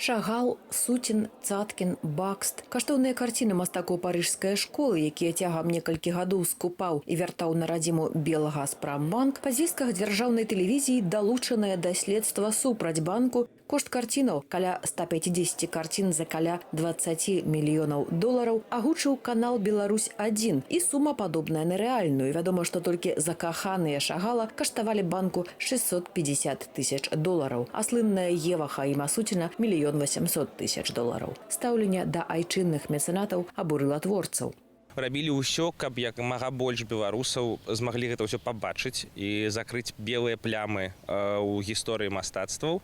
Шагал, Суцін, Цаткін, Бакст. Каштоўныя карціны мастакоў парыжскай школы, якія цягам некалькі гадоў скупаў і вяртаў на радзіму Белгазпрамбанк, па звестках дзяржаўнай тэлевізіі далучаныя да следства супраць банку. Кошт карцінаў каля 150 карцін за каля 20 мільёнаў долараў агучыў канал Беларусь-1, і сума падобная на рэальную. Вядома, што толькі «Закаханыя» Шагала каштавалі банку 650 тысяч долараў, а слынная «Ева» Хаіма Суціна 1 800 000 долараў. Стаўленне да айчынных мецэнатаў абурыла творцаў. Рабілі ўсё, каб як мага больш беларусаў змаглі гэта ўсё пабачыць і закрыць белыя плямы ў гісторыі мастацтваў,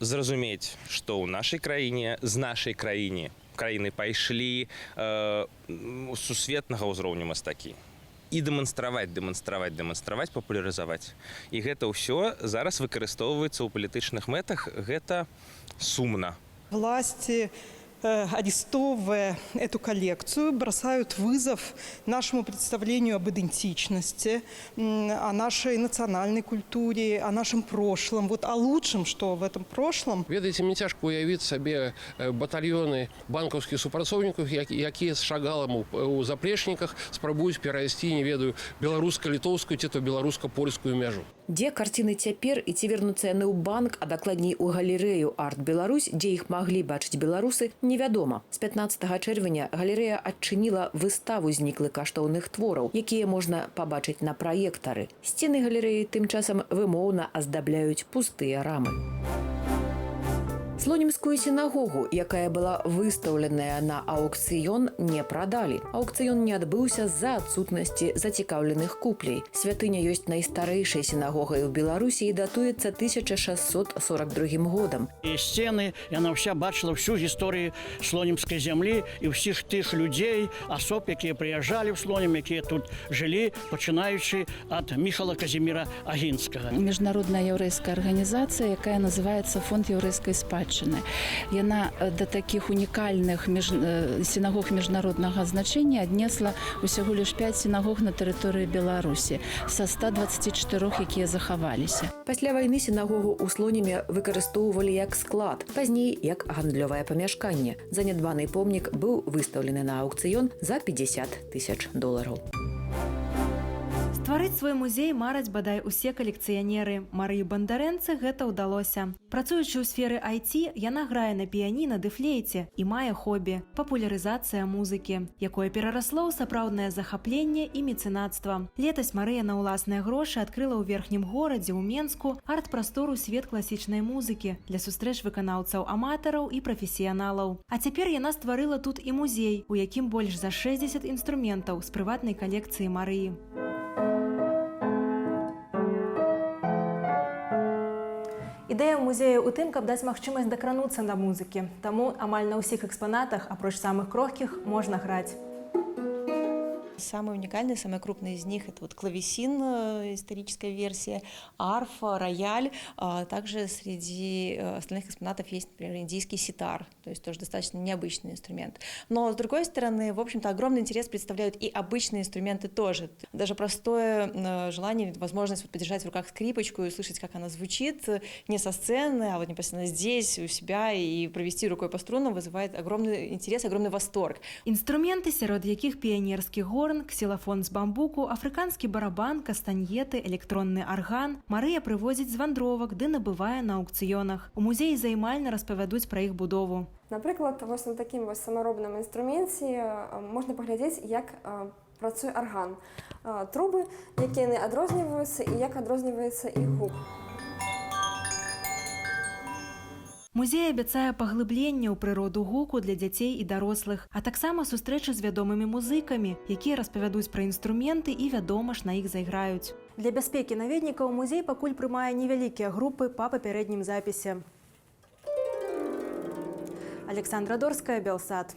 зразумець, што ў нашай краіне, з нашай краіны пайшлі сусветнага ўзроўню мастакі, і дэманстраваць, дэманстраваць, дэманстраваць, папулярызаваць. І гэта ўсё зараз выкарыстоўваецца ў палітычных мэтах. Гэта сумна. Власти, арестовывая эту коллекцию, бросают вызов нашему представлению об идентичности, о нашей национальной культуре, о нашем прошлом, вот о лучшем, что в этом прошлом. Ведаеце, мне цяжка уявіць сабе батальёны банкаўскіх супрацоўнікаў, якія з Шагалам у заплечніках спрабуюць перайсці, не ведаю, беларуска-літоўскую ці то беларуска-польскую мяжу. Дзе карціны цяпер і ці вернуцца яны ў банк, а дакладней, у галерэю «Арт Беларусь», дзе іх маглі бачыць беларусы, невядома. З 15 чэрвеня галерэя адчыніла выставу зніклых каштоўных твораў, якія можна пабачыць на праектары. Сцены галерэі тым часам вымоўна аздабляюць пустыя рамы. Слонімскую сінагогу, якая была выстаўленая на аўкцыён, не прадалі. Аўкцыён не адбыўся з-за адсутнасці зацікаўленых купляй. Святыня ёсць найстарэйшай сінагогай у Беларусі і датуецца 1642 годам. І сцены, яна ўся бачыла всю гісторыю слонімскай зямлі і ўсіх тых людзей, асоб, якія прыязджалі ў Слонім, якія тут жылі, пачынаючы ад Міхала Казіміра Агінскага. Міжнародная яўрэйская арганізацыя, якая называецца Фонд яўрэйскай спадчыны. Яна да такіх унікальных сінагог міжнароднага значэння аднесла усяго лишь 5 сінагог на тэрыторыі Беларусі са 124, якія захаваліся. Пасля вайны сінагогу ў Слоніме выкарыстоўвалі як склад, пазней як гандлёвае памяшканне. Занядбаны помнік быў выстаўлены на аўкцыён за 50 тысяч долараў. Стварыць свой музей мараць бадай усе калекцыянеры. Марыі Бандарэнцы гэта ўдалося. Працуючы ў сферы IT, яна грае на піяніна ды флейце і мае хобі — папулярызацыя музыкі, якое перарасло ў сапраўднае захапленне і мецэнацтва. Летась Марыя на ўласныя грошы адкрыла ў Верхнім горадзе ў Менску арт-прастору «Свет класічнай музыкі» для сустрэч выканаўцаў аматараў і прафесіяналаў. А цяпер яна стварыла тут і музей, у якім больш за 60 інструментаў з прыватнай калекцыі Марыі. Ідэя музея ў тым, каб даць магчымасць дакрануцца да музыкі. Таму амаль на ўсіх экспанатах, апроч самых крохкіх, можна граць. Самый уникальный, самый крупный из них – это вот клавесин, историческая версия, арфа, рояль. А также среди остальных экспонатов есть, например, индийский ситар, то есть тоже достаточно необычный инструмент. Но, с другой стороны, в общем-то, огромный интерес представляют и обычные инструменты тоже. Даже простое желание, возможность вот подержать в руках скрипочку и услышать, как она звучит, не со сцены, а вот непосредственно здесь, у себя, и провести рукой по струнам, вызывает огромный интерес, огромный восторг. Інструменты, сярод якіх піянерскі горн, ксілафон з бамбуку, афрыканскі барабан, кастаньеты, электронны арган, Марыя прывозіць з вандровак ды набывае на аўкцыёнах. У музеі займальна распавядуць пра іх будову. Напрыклад, вось на такім вось самаробным інструменце можна паглядзець, як працуе арган. Трубы, якія яны адрозніваюцца і як адрозніваецца іх гук. Музей абяцае паглыбленне ў прыроду гуку для дзяцей і дарослых, а таксама сустрэчы з вядомымі музыкамі, якія распавядуць пра інструменты і, вядома ж, на іх зайграюць. Для бяспекі наведнікаў музей пакуль прымае невялікія групы па папярэднім запісе. Александра Дорская, Белсат.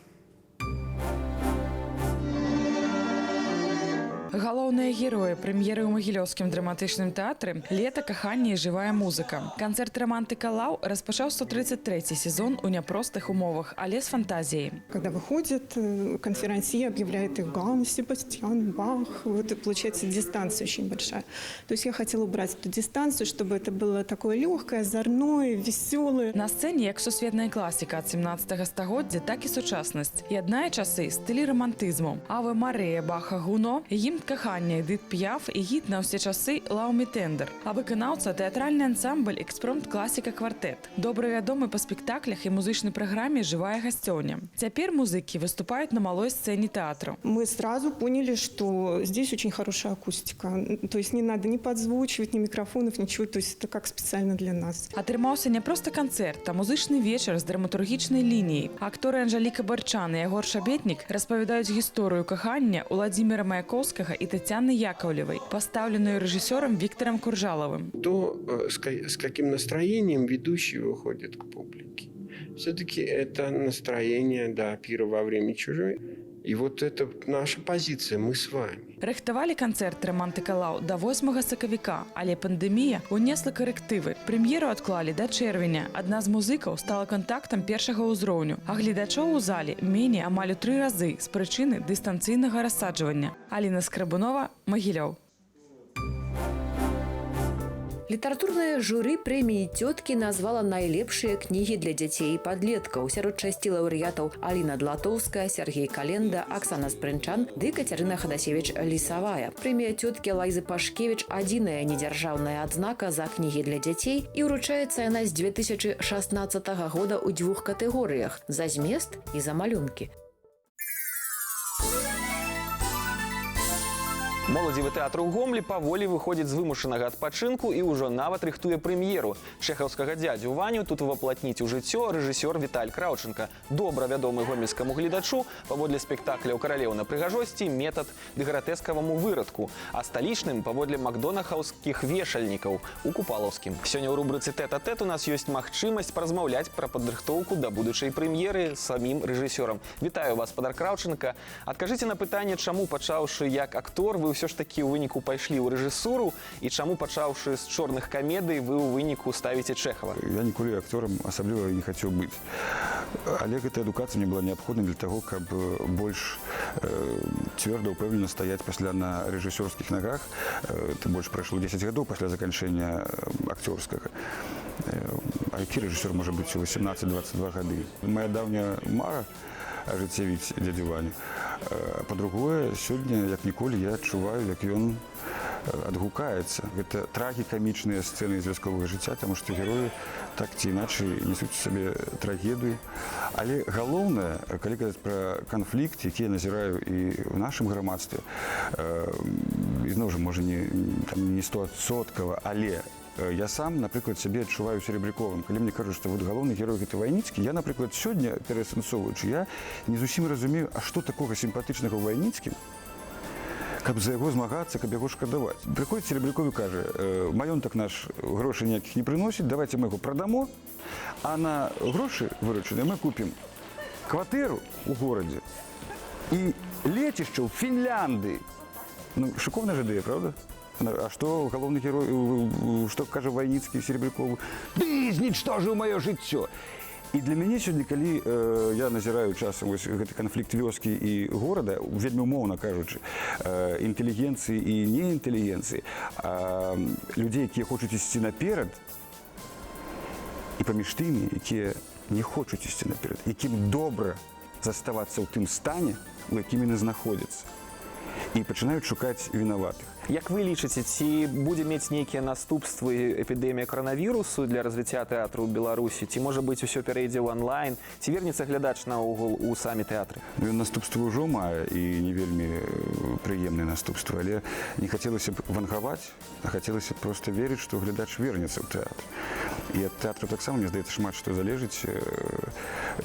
Галоўныя героі прэм'еры ў Магілёўскім драматычным тэатры «Лета, каханне і жывая музыка». Канцэрт «Рамантыка Лаў» распачаў 133 сезон у няпростых умовах, але з фантазіяй. Когда выходит конферансье, объявляет их Ганс Себастьян Бах, вот и получается дистанция очень большая. То есть я хотела убрать эту дистанцию, чтобы это было такое легкое, озорное, веселое. На сцэне як сусветная класіка ад 17 стагоддзя, так і сучаснасць. Яднае часы стылі рамантызму. «Аве Марыя» Баха Гуно, гімн кахання Эдыт П'яф і гіт на ўсе часы «Лаў мі тэндэр». А выканаўца — тэатральны ансамбль «Экспромт класіка квартэт». Добра вядомы па спектаклях і музычнай праграме «Жывая гасцёўня». Цяпер музыкі выступаюць на малой сцэне тэатру. Мы сразу поняли, что здесь очень хорошая акустика. То есть не надо ни подзвучивать, ни микрофонов, ничего. То есть это как специально для нас. Атрымаўся не проста канцэрт, а музычны вечар з драматургічнай лініяй. Акторы Анжаліка Барчан і Ягор Шабетнік распавядаюць гісторыю кахання Уладзіміра Маяковскага і Тацяны Якаўлевай, пастаўленую рэжысёрам Віктарам Куржалавым. То, с каким настроением ведущий выходит к публике. Все-таки это настроение, да, пира во время чумы. И вот это наша позиция, мы с вами. Рыхтавалі канцэрт «Рамантыка Лаў» да 8 сакавіка, але пандэмія унесла карэктывы. Прэм'еру адклалі да чэрвеня. Адна з музыкаў стала кантактам першага ўзроўню, а гледачоў у зале меней амаль у тры разы з прычыны дыстанцыйнага рассаджвання. Аліна Скрабунова, Магілёў. Літаратурнае журы прэміі «Цёткі» назвала найлепшыя кнігі для дзяцей і падлеткаў. Сярод шасці лаўрэатаў Аліна Длатоўская, Сяргей Календа, Аксана Спрынчан ды Кацярына Хадасевіч-Лісавая. Прэмія «Цёткі» Лайзы Пашкевіч — адзіная недзяржаўная адзнака за кнігі для дзяцей, і ўручаецца яна з 2016 года ў дзвюх катэгорыях: за змест і за малюнкі. Моладзевы тэатр у Гомлі паволі выходзіць з вымушанага адпачынку і ўжо нават рыхтуе прэм'еру. Чэхаўскага «Дзядзю Ваню» тут воплотніць у жыццё рэжысёр Віталь Краўчанка, добра вядомы гомельскаму гледачу паводле спектакляў «Каралеўна прыгажосці», «Метад» ды «Гратэскаваму вырадку», а сталічным паводле макдонахаўскіх «Вешальнікаў» у Купалаўскім. Сёння ў рубрыцы «Тэт-а-тэт» у нас ёсць магчымасць паразмаўляць пра падрыхтоўку да будучай прэм'еры з самім рэжысёрам. Вітаю вас, спадар Краўчанка. Адкажыце на пытанне, чаму, пачаўшы як актор, вы ўсё ж такі ў выніку пайшлі ў рэжысуру і чаму, пачаўшы з чорных камедый, вы ў выніку ставіце Чэхава? Я ніколі акцёрам асабліва не хацеў быць. Але гэта адукацыя мне была неабходна для таго, каб больш цвёрда, упэўнена стаяць пасля на рэжысёрскіх нагах. Тым больш прайшло 10 гадоў пасля заканчэння акцёрскага. А які рэжысёр можа быць у 18-22 гады? Мая даўняя мара — ажыццявіць «Дзядзю Ваню». Па-другое, сёння, як ніколі, я адчуваю, як ён адгукаецца. Гэта трагікамічныя сцэны з вясковага жыцця, таму што героі так ці іначай несуць у сабе трагедыю. Але галоўнае, калі казаць пра канфлікт, які я назіраю і ў нашым грамадстве, ізноў жа, можа, не, там, не стосоткава, але я сам, напрыклад, сябе адчуваю Серебряковым. Калі мне кажуць, што вот галоўны герой — гэта Вайніцкі, я, напрыклад, сёння, пераасэнсоўваючы, я не зусім разумею, а што такога сімпатычнага ў Вайніцкім, каб за яго змагацца, каб яго шкадаваць. Прыходзіць Серебряков і кажа: «Маёнтак наш грошы ніякіх не прыносіць, давайте мы яго прадамо, а на грошы выручаныя мы купім кватэру ў горадзе і лецішча ў Фінляндыі». Ну, шыкоўная ж ідэя, правда? А што галоўны герой, што кажа Вайніцкі Серебрякову? «Ты знічтожыў маё жыццё». І для мяне сёння, калі я назіраю часам вось гэты канфлікт вёскі і горада, вельмі умоўна кажучы, інтэлігенцыі і неінтэлігенцыі, людзей, якія хочуць ісці наперад, і паміж тымі, якія не хочуць ісці наперад, якім добра заставацца ў тым стане, у якім яны знаходзяцца, і пачынаюць шукаць вінаватых. Як вы лічыце, ці будзе мець нейкія наступствы эпідэмія каранавірусу для развіцця тэатру ў Беларусі? Ці, можа быць, усё пяройдзе ў анлайн? Ці вернецца глядач наогул у самі тэатры? Ну, ён наступствы ўжо мае, і не вельмі прыемныя наступствы, але не хацелася б вангаваць, а хацелася б проста верыць, што глядач вернецца ў тэатр. І ад тэатру таксама, мне здаецца, шмат што залежыць,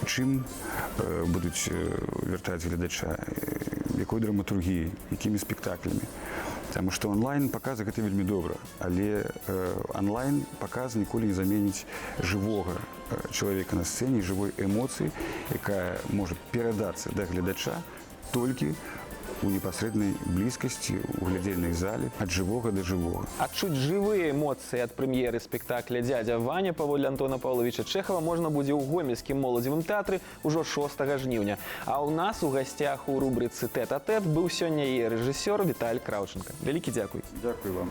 чым будуць вяртаць гледача, якой драматургіяй, якімі спектаклямі. Таму што онлайн паказы — гэта вельмі добра, але онлайн паказ ніколі не заменіць жывога чалавека на сцэне, жывой эмоцыі, якая можа перадацца да гледача толькі у непасрэднай блізкасці, у глядзельнай зале, ад жывога да жывога. Адчуць жывыя эмоцыі ад прэм'еры спектакля «Дзядзя Ваня» паводле Антона Паўлавіча Чэхава можна будзе ў Гомельскім моладзевым тэатры ўжо 6 жніўня. А ў нас у гасцях у рубрыцы «Тэт-а-тэт» быў сёння яе рэжысёр Віталь Краўчанка. Вялікі дзякуй. Дзякуй вам.